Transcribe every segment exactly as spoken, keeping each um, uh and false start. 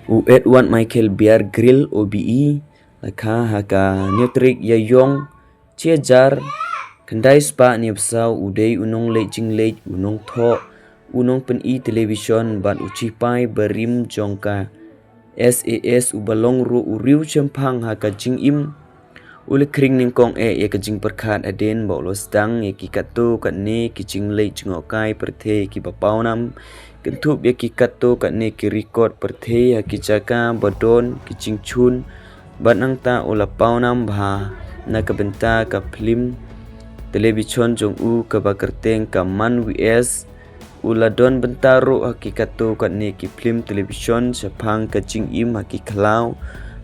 U Edward Michael Bear Grylls, O B E, la kha ha ka hynñiew tarik Ïaïong, shi hajar khyndai spah hynñiewphew saw, u dei u nongleit jingleit, u nongthoh, u nongpyni television bad u shipai barim jong ka S A S, uba long ruh u riew shemphang ha ka jingim. U la khring nyngkong eh ïa ka jingpyrkhat hadien ba u la sdang ïa ki katto katne ki jingleit jngohkai pyrthei kiba pawnam, kynthup ïa ki katto katne ki record pyrthei ha ki jaka ba don ki jingshun. Bad nangta u la pawnam bha na ka bynta ka phlim television jong u kaba kyrteng ka Man V S. U la don bynta ruh ha ki katto katne ki phlim television shaphang ka jingim ha ki khlaw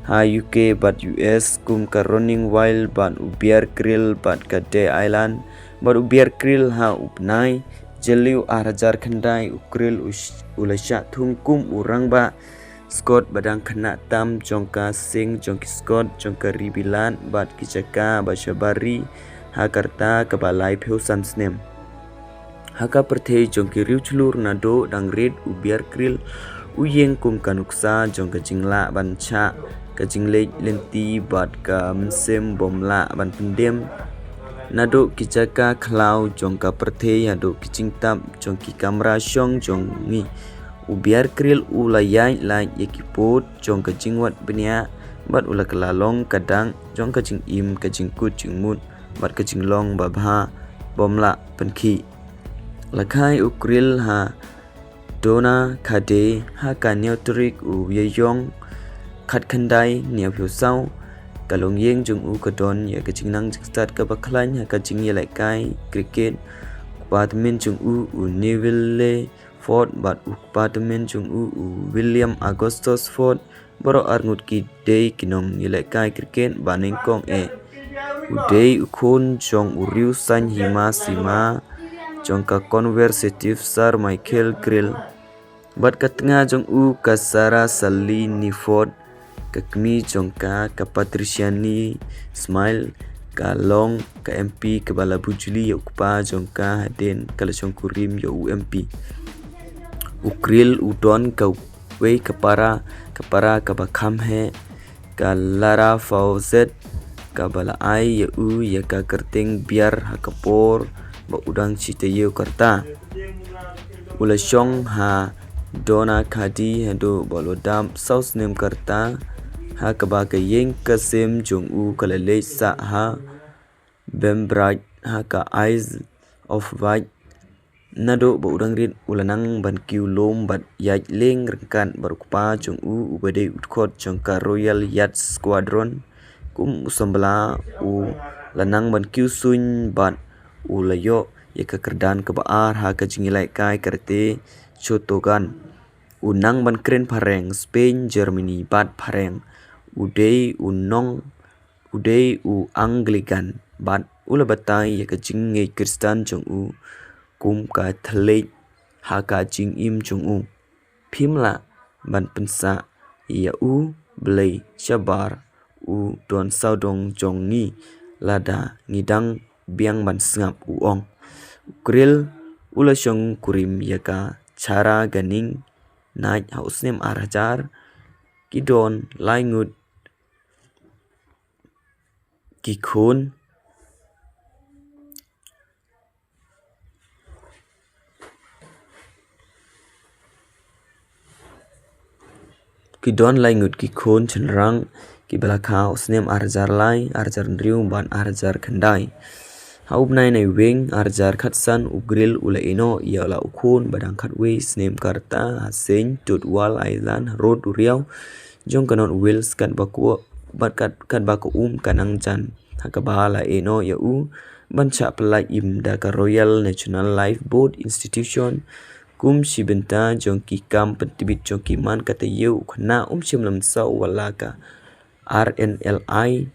ha U K bad U S, kum ka Running Wild bad u Bear Grylls bad ka Dead Island bad u Bear Grylls. Ha u bnai Jylliew ar hajar khyndai, u Grylls u sh-, u la shah thung kum u rangbah Scot ba dang khynnah tam jong ka seng jong ki Scot jong ka Ri Bilat bad ki jaka ba shabar ri ha ka rta kaba laiphew san snem. Ha ka pyrthei jong ki riewshlur naduh dang rit, u Bear Grylls u ïeng kum ka nuksa jong ka jinglah ban shah, ka jingleit lynti bad ka mynsiem bym lah ban pyndem. Naduh ki jaka khlaw jong ka pyrthei haduh ki jingtap jong ki kamra shong jong ngi, u Bear Grylls u la ïaid lait ïa ki pud jong ka jingwad bniah bad u la kylla long ka dak jong ka jingim, ka jingkut jingmut bad ka jinglong babha bym lah pynkhih. La kha ïa u Grylls ha Donna Khade ha ka hynñiew tarik u Ïaïong, khatkhyndai hynñiewphew saw. Ka longïing jong u ka don ïa ka jingnang jingstad kaba khlaiñ ha ka jingïalehkai cricket. U kpa tymmen jong u, u Neville Ford, bad u kpa tymmen jong u, u William Augustus Ford, baroh arngut ki dei ki nongïalehkai cricket ba nyngkong eh. U dei u khun jong u riew saiñ hima sima jong ka Conservative Sir Michael Grylls. Bad ka tnga jong u ka Sarah Sally Nee Ford, ka kmie jong ka, ka Patricia Nee Smylie, ka long ka M P kaba la bujli ïa u kpa jong ka hadien ka la shongkurim ïa u M P. U Grylls u don ka wei ka para, ka para kaba kham heh, ka Lara Fawcett, kaba la ai ïa u ïa ka kyrteng Bear ha ka por ba u dang shi taïew ka rta. U la shong ha Donna Khade haduh ba u la dap saw snem ka rta, ha kaba ka ïing ka sem jong u ka la leit sah ha Bembridge ha ka Isle of Wight. Naduh ba u dang rit u la nang ban kiew lum bad ïaid lieng ryngkat bad u kpa jong u uba dei u dkhot jong ka Royal Yacht Squadron. Kum u samla u la nang ban kiew suiñ bad u la ïoh ïa ka kyrdan kaba ar ha ka jingïalehkai karate Shotokan. U nang ban kren phareng Spain, Germany bad phareng. U dei u nong, u dei u Anglican bad u la batai ïa ka jingngeit Khristan jong u kum ka thylliej ha ka jingim jong u. Phim lah ban pynsah ïa u Blei shabar u don sawdong jong ngi lada ngi dang biang ban sngap, u ong. U Grylls u la shongkurim ïa ka Chara Ganning Knight ha u snem ar hajar. Ki don lai ngut ki khun. Ki don lai ngut ki khun shynrang kiba la kha ha u snem ar hajar lai, ar hajar hynriew bad ar hajar khyndai. Ha u bnai Naiwieng ar hajar khatsan u Grylls u la ïehnoh ïa la u khun ba dang khatwei snem ka rta ha Saint Tutwal Island, rud u riaw jong ka North Wales, katba ka, bad kat, katba ka um ka nang jan, ha kaba la ïehnoh ïa u ban shah pyllait im da ka Royal National Lifeboat Institution. Kum shi bynta jong ki kam pyntbit jong ki man ka taïew, u khynnah um shym la mynsaw wat la ka R N L I.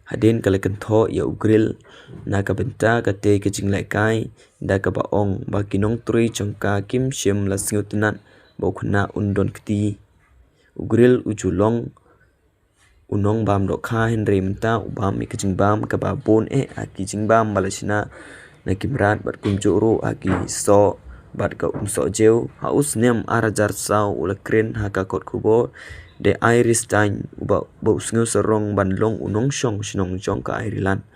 Hadien ka la kynthoh ïa u Grylls na ka bynta katei ka jinglehkai da kaba ong ba ki nongtrei jong ka kim shym la sngewtynnat ba u khynnah un don kti. U Grylls u ju long u nongbam dohkha, hynrei mynta u bam ïa ka jingbam kaba bun eh ha ki jingbam ba la shna na ki mrad bad kumjuh ruh ha ki soh Bad ka Umsohjiew, ha u snem ar hajar saw u la kren ha ka kot khubor The Irish Times, uba, ba u sngewsarong ban long u nongshong shnong jong ka Ireland.